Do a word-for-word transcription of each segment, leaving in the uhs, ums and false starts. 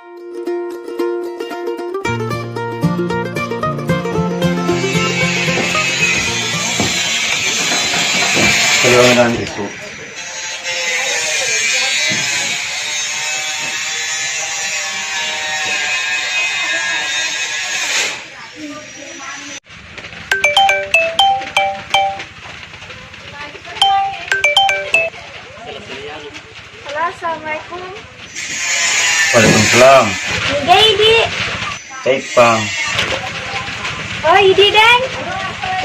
Halo, assalamualaikum. Waalaikumsalam. Niga idi? Caipang. Oh, idi, Deng.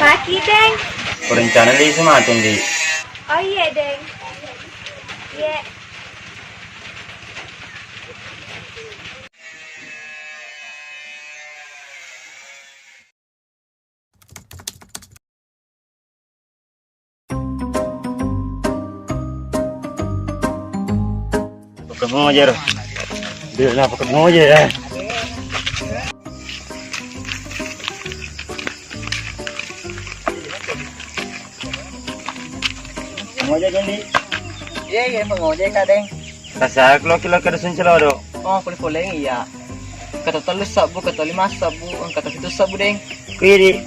Maki, Deng. Rencana di Sumateng, di. Oh, iya, Deng. Iya. Pakemoje ro. Dia lah pakemoje ya. Ngojek, Di. Iya, iya, ngojek, Kak, Deng. Rasa lo kilo kada suncelodo. Oh, pole-poleng iya. Kata tellu sabbu, kata lima sabbu, kata pitu sabbu, Deng. Kuidi.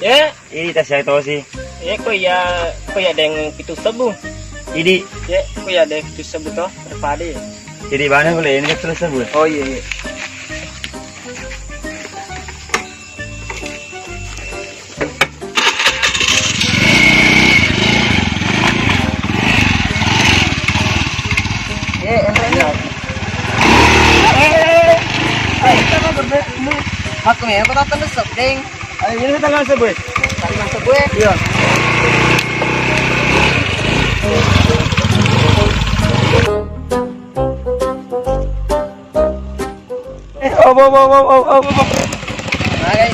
Ya. Idi, tasiak tosi. Ya, ko iya, ko iya, Deng, pitu sabbu. Idi. Ya, ko iya, Deng, pitu sabbu to, terpade. Jadi mana boleh ini terus sabbu. Oh, iya, iya. Eh, enreng. Eh, eh, eh, eh. Eh, kita mau berbe-, ini. Aku ya, aku tak terus, Deng. Ayo, ini tanggal sebut. Tanggal sebut. Iya. Eh, oh, oh, oh. Hai.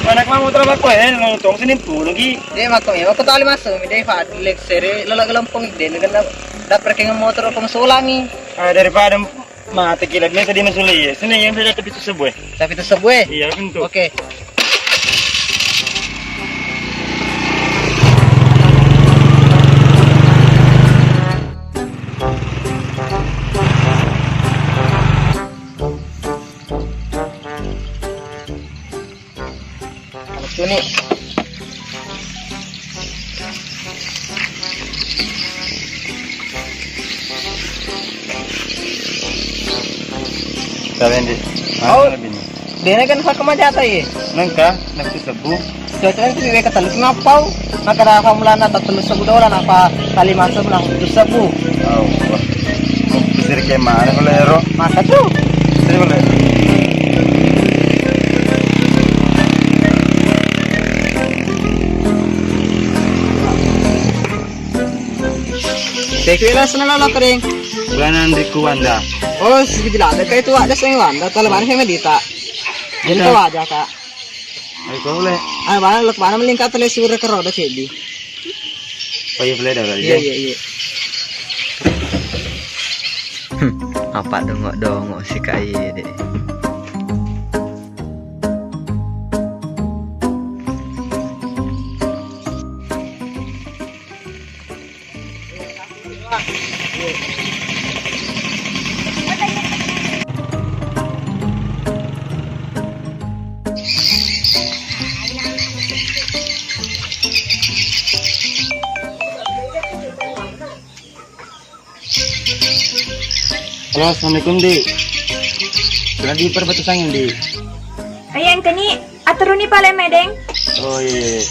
Mana kamu terlalu kuat, eh, nonton sini pun lagi. Dia makan ya, aku tali masuk, dia Fadil sere, lala gelempong, dia dengan dapur keng motor pengsolangi. Ah, daripada mate kila, biasa dia masuk lagi. Sini yang saya tapi itu sebuah. Tapi itu sebuah? Iya, tentu. Oke. Tuni. Kalian di. Oh. Mana lebih nih? Dena kan fakka majata ye. Nengka, nafsu sebu. Cocoknya tuh weka tellu ki mappau. Maka dah kamu lana tak tellu sebu dolar, apa kali masuk nang tujuh sebu. Oh, wah. Bisa ke mana kalau ero? Maka tuh. Saya boleh. Teki wela sena lolo kering. Bulan andriku Wanda. Oh, sigi lada kai tu ada seng Wanda. Tala bani seng medita. Jadi tahu aja, Kak. Ayo, kau boleh. Ayo, bana, lek bana melingkat le sura ke roda cedi. Oh, iya, boleh dah, iya, iya, iya. Apa dongok-dongok si kai deh. Halo, assalamualaikum, Di. Sudah di perbatasan, Di. Ayang keni. Aturuni pale medeng. Oh, iya, iya.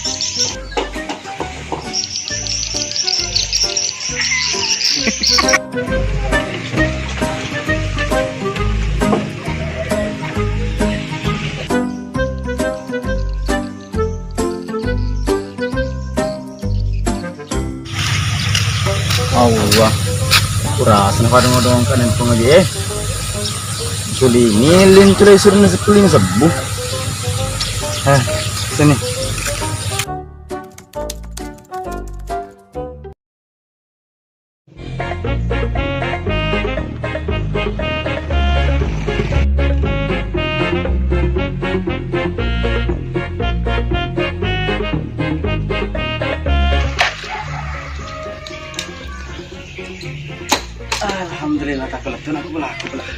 Allah, kurasa na pada ngodong kan empung aja, eh. Suli ngilin tu lai suruh nasi kuling sebu. Eh, sini. Alhamdulillah, tak keletun aku belaku belah.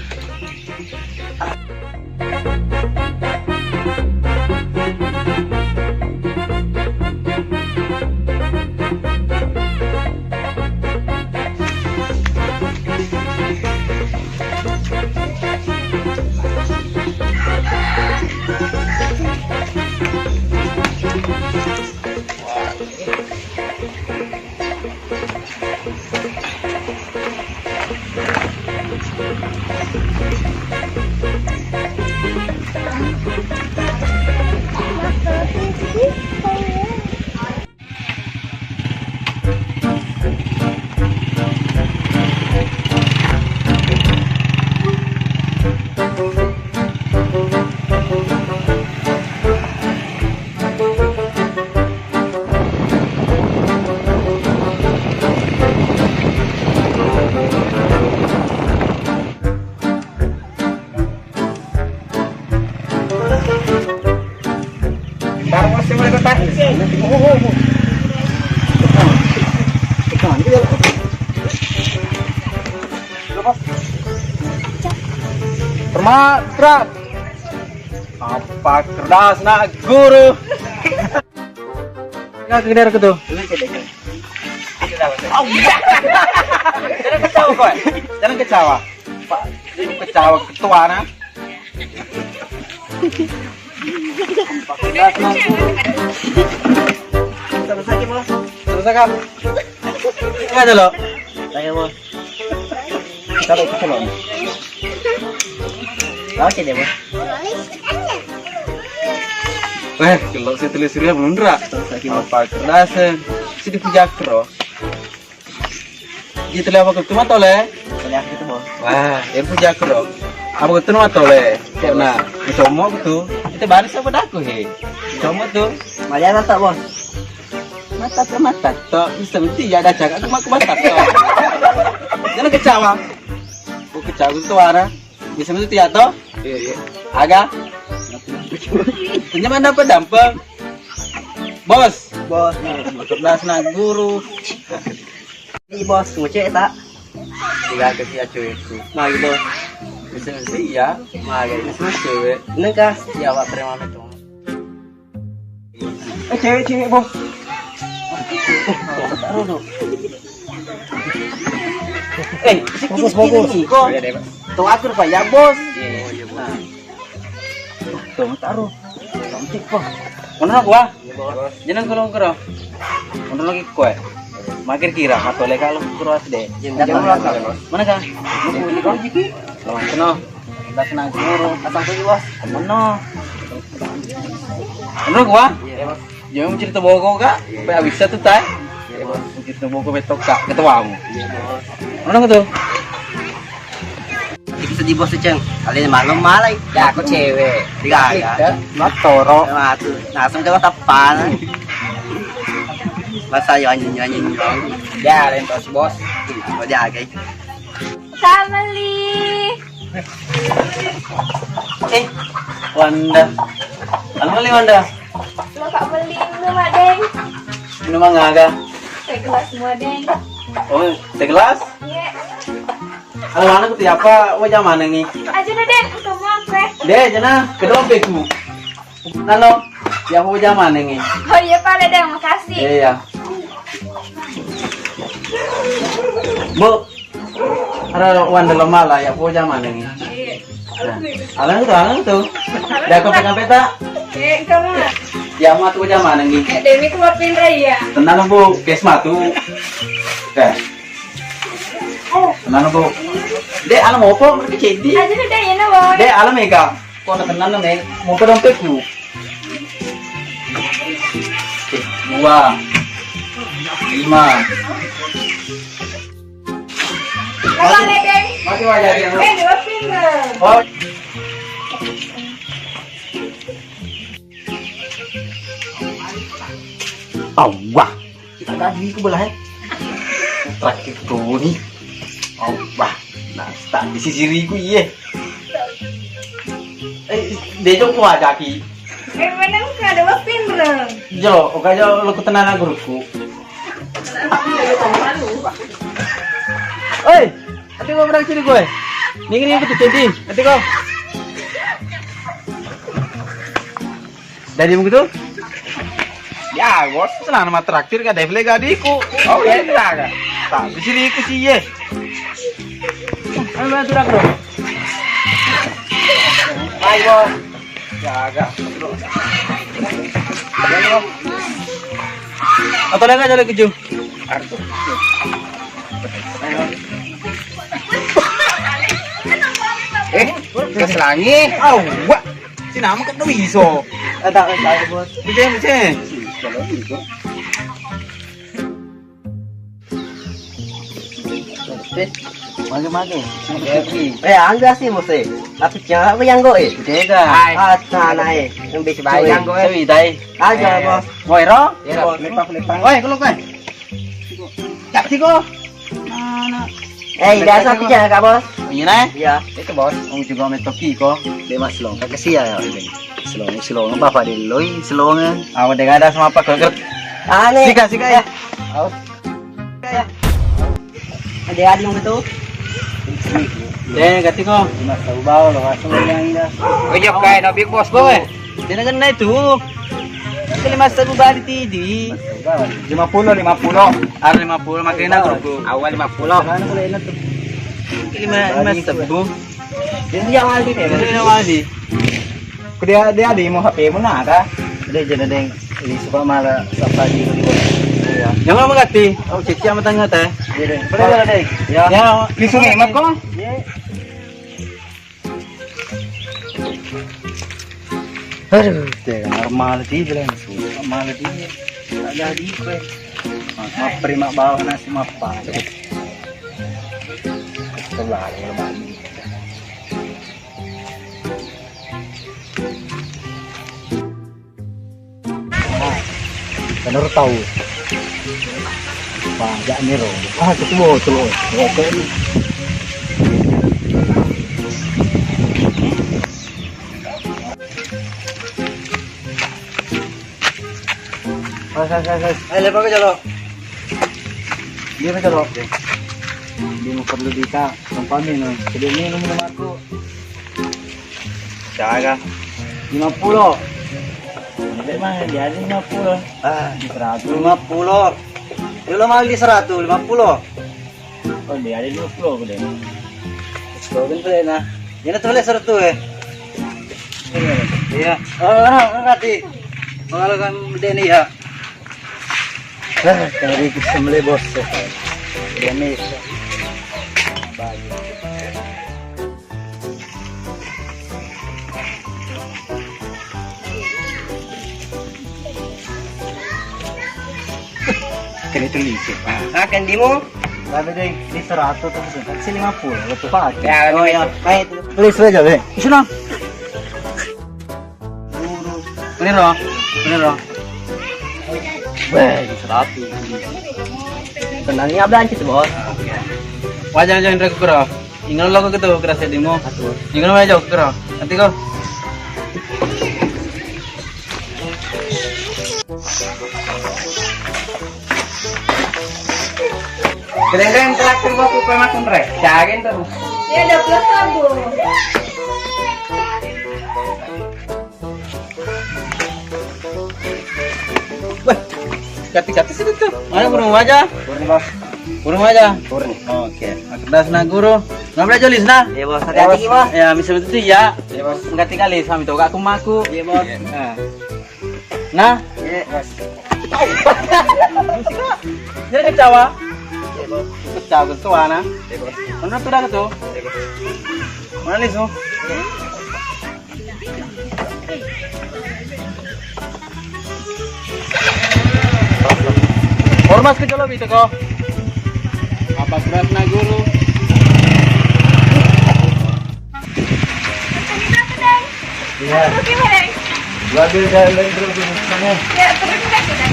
Matra. Apa kerdas nak guru? Nggak keder ke tuh. Jangan kecewa kau. Jangan kecewa. Pak, ini kecewa ketua nah. Terus lagi, Bos. Terus, Kak. Ini ada, loh. Ayo, Bos. Kalau itu, loh. Oke deh, Bos. Eh, kalau saya tulis surya belum, Ra. Terus lagi, Bos. Apa kerdasen? Sini puja kro. Gitu le, apa kutu matole? Boleh aku gitu, Bos. Wah, yang puja aku dong. Apa kutu matole? Karena comok tu. Itu baris apa daku he? Comok tu. Maliana tak, Bos? Mata tu, mata tu. Bisa mesti ya ada cakap aku mak mata tu. Jangan kecewa. Aku kecewa tu ada. Bisa mesti ya toh? Iya, iya. Aga? Ini mana apa dampeng? Bos. Bos. Kelas nak guru. Ini, Bos, ngecek tak? Iya, ke dia cewekku. Magi, Bos. Bisa, bisa, iya. Magi, ini semua cewek. Nengka? Iya, Pak, terima kasih. Eh, cewek, cewek, Bos. Taruh, tuh. Eh, fokus, fokus. Kok? Iya, deh, Pak. Tuh, akur, Pak, ya, Bos. Iya, iya, Bos. Nah. Tuh, taruh. Cantik, Bos. Mana gua? Jangan kalau kero. Menurut lagi kue. Makir kira atau leka lo kero asde. Mana kah? Lawan kena. Udah kena guru. Asal tuh, Bos. Mana? Menurut gua. Jangan cerita bohong kak. Sampai habis satu tay. Cerita bohong betok kak. Ketuamu. Mana tuh? Itu sedih bos, Ceng. Kalian malam malai. Ya aku cewek. Tiga ya. Matoro. Matu. Langsung ke tapan. Masa yo anjing anjing. Ya rentos bos. Mau jaga. Kameli. Eh, Wanda. Kameli Wanda. Lo kak beli lu mak deng. Minuman aga? Teh gelas semua deng. Oh, teh gelas? Iya. Halo, mana kutu apa? Wajah mana nih? Aja deh, deh, kamu apa? Deh, jana, kedua beku. Nano, ya wajah mana nih? Oh iya, Pak, deh, makasih. Iya, iya. Bu, ada wan dalam mala ya, wajah mana nih? Iya. Nah, alang tuh, alang tuh. Dah kape-kape tak? Eh, kamu. Ya, mau tuh wajah mana nih? Eh, Demi tuh mau pindah ya. Tenang, Bu, kes matu. Oke. Tenang, Bu. Dek, alam opo, mereka cedi. Aja deh, ya, nah, bawa. Dek, alam ega. Kok na tenang, men? Mau ke dompetku. Oke, dua. Lima. Apa, Dek? Masih banyak yang Eh, dua finger. Oh. Awah. Kita gaji ku belah, eh. Terakhir tuh nih. Awah. Nah, tak di sisi riku, iye. Eh, dia jauh ku aja ki. Eh, menang ke ada pinreng. Jo, oke aja lo ku tenana guruku. Oi, ati ko berang sini gue. Ning ning kutu cedi, ati ko. Dari begitu? Ya, bos, senang nama traktir ka defle gadiku. Oh, iya, iya, kan. Tak di sini ku sih, ye. Ayo, bantu rak, bro. Ayo, bos. Jaga. Atau lagi aja lagi, Ju. Eh, kas langi. Au, wa. Sini nama kan tuh iso. Ada, ada, bos. Bisa, bisa. Mage-mage. Eh, angga sih, bos, eh. Tapi jangan apa yang go, eh. Tega. Ah, sana, eh. Yang bisa bayar yang go, eh. Sawi, dai. Aja, bos. Woi, ro. Ya, bos. Lepas, lepas. Woi, kalau kau. Cak, siko. Mana? Eh, biasa aku jangan, Kak, bos. Iya, nah. Iya. Itu, bos. Om juga metoki ko. Dia mas lo. Kasih ya, ya. Silong, silong, bapak di loi, silong. Awak dengan ada sama apa, kalau ker- Aneh. Sika, sika, ya. Awas. Ada, ada yang betul. Eh, ganti ko. Masa ubah lo, masuk yang dah. Ojo kayak no Big Boss, boy. Dia kena itu. Kali masa ubah di T V. Lima puluh, lima puluh. Ah, lima puluh, makanya grup. Awal lima puluh. Lima, lima sebu. Jadi yang Aldi nih. Jadi yang Aldi. Ku dia, dia di mau H P mu na ka? Dia jadi deng. Ini suka malah sapa di, di. Iya. Yang mau ganti? Oh, cici sama tanya teh. Iya deh. Boleh, boleh deh. Ya. Ya, langsung emak kok. Iya. Aduh, teh normal di bilang suka malah di. Tak jadi kue. Maaf, terima bawah nasi maaf, Pak. Sebelah, kalau bagi. Nah, bener tahu. Pajak ni ro. Ah, ketua tu. Oke. Mas, mas, mas, mas. Eh, lepas ke jalo. Dia ke jalo. Dia mau perlu dita. Sampai minum. Sedih minum sama aku. Cara. Lima puluh. Lebih mana dia ada lima puluh. Ah, di seratus. Lima puluh. Dia lo mahal di seratus, lima puluh. Oh, dia ada dua puluh aku deh. Sepuluh kan boleh nah. Ini tuh boleh seratus eh. Iya. Oh, nanti. Kalau kan gede nih ya. Ah, tadi kita beli bos. Dia nih. Bagus. Kena tulis ya, Pak. Ah, kan demo. Tapi deh, di seratus tuh, kan sih lima puluh, lo tuh pakai. Ya, oh, ya, baik. Tulis aja, deh. Sudah. Bener, loh. Bener, loh. Weh, di seratus. Tenangnya belanja tuh, Bos. Wajar aja, Indra, kura. Ingat lo gitu, kira sedihmu. Aduh. Ingat lo aja, kira. Nanti kok. Keren-keren terakhir gua aku pernah kunre. Jagen tuh. Ya, dua puluh ribu. Wah, kati-kati sih tuh. Mana burung aja? Burung, Bos. Burung aja. Burung. Oke. Kertas na guru. Nggak boleh jolis nah. Iya, Bos. Hati-hati, Bos. Ya, bisa betul ya. Iya, Bos. Ganti kali sama itu gak aku maku. Iya, Bos. Nah. Nah. Iya, Bos. Jadi kecawa. Iya, Bos. Kecawa ketua nah. Iya, Bos. Mana tuh dah tuh? Iya, Bos. Mana nih, so? Ormas ke jolo bito ko. Apa berat na guru? Iya. Gua ambil jalan terus sana. Ya, terus kita sudah.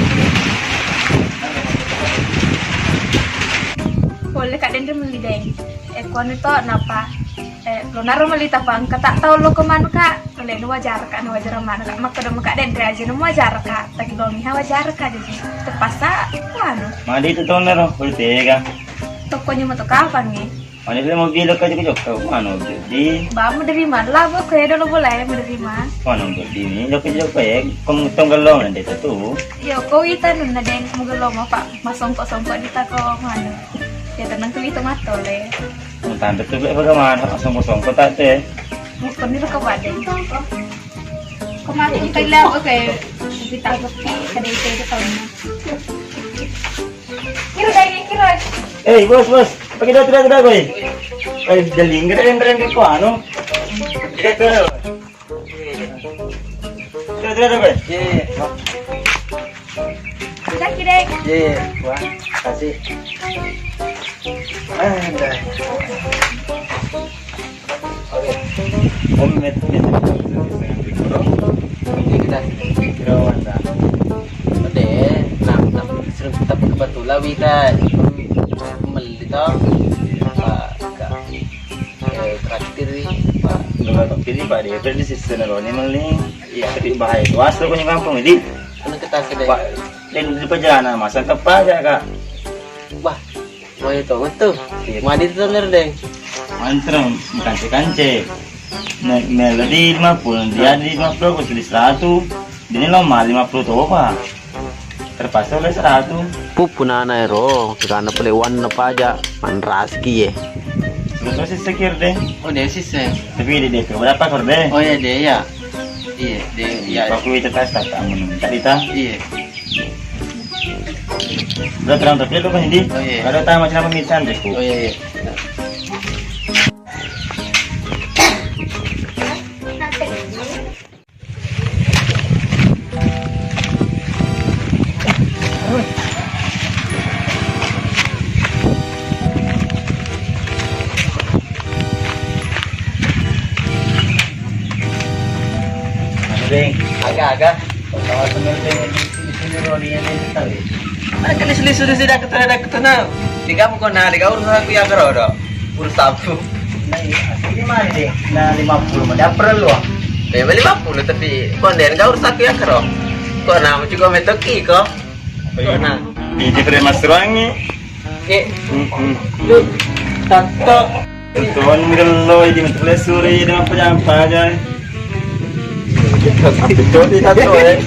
Boleh Kak Dendro melli deng. Eh, kuanu to napa? Eh, lo naro melli tapang, kata tau lo ke manu, Kak. Oleh nu wajar, Kak, nu wajar mana, Kak. Makkeda maka Dendro aja nu wajar, Kak. Tapi lo miha wajar, Kak, jadi terpaksa kuanu. Mandi itu tahun nero, boleh tega. Tokonya mau to kapan nih? Mandi itu mau bilang ke joko-joko, mana jadi? Ba, menerima lah, Bu. Kayak dulu boleh menerima. Mana jadi ini joko-joko ya? Kamu tonggal lo nanti itu tuh. Yo, ko ita nunna deng mugello mapa masongko-songko di tako manu. Ya tenang tu ita matole. Tante tu bagaimana masongko-songko tak teh? Mukon ni ko badeng. Kemarin kita lihat oke. Kita bukti kada itu itu tahun. Kira daging kira. Eh, bos, bos. Pakai datu datu datu eh. Eh, jaling kada yang keren ke anu. Kita ke. Sudah, sudah, sudah, Bang? Iya, iya. Sudah, Kidek. Iya, iya. Wah, kasih. Ah, dah. Oke. Om met, met. Ini kita kira wanda. Ode, nah, tapi sering, tapi kebetulan wita melli to. Pak, Kak. Eh, traktir wi, Pak. Enggak, tapi ini Pak Dever di sisi sana, Roni melli. Iya. Tapi bahaya. Luas lo punya kampung, jadi. Mana kita sedih? Pak, dan di perjalanan masa tepat aja, Kak. Wah, mau itu betul. Iya. Mandi itu bener deh. Antreng, kance-kance. Me-, melo di lima puluh, dia di lima puluh, aku di seratus. Ini lo mah lima puluh toko, Pak. Terpaksa oleh seratus. Puppu nana ero, karena pelewan na paja, manraski ye. Terus sih sekir deh. Oh, dia sih, sih. Tapi di D P berapa kor deh? Oh, iya, dia, iya. Iya, dia, iya. Aku itu tas tak kamu. Tadi tah? Iya. Udah terang tapi lu kan, Di? Oh, iya. Ada tahu macam apa misan, Di? Oh, iya, iya. Deng, aga-aga. Tawa semer deng di sini, sini, Roni, yang lain sekali. Nah, kali sini sudah sih, dak ketemu, dak ketemu. Tiga buku, nah, tiga urusan aku yang kerodo. Urus sapu. Nah, iya, asli mah, Deng. Nah, lima puluh mah, dak perlu, ah. Ya, lima puluh, tapi konden gak urus aku yang kero. Kok nama juga metoki, kok? Kok nah? Ini pada mas ruangi. Eh, mm-mm. Tatto. Tuan gelo di mentu suri di apa jampa aja. Tapi tuh di tatto, eh.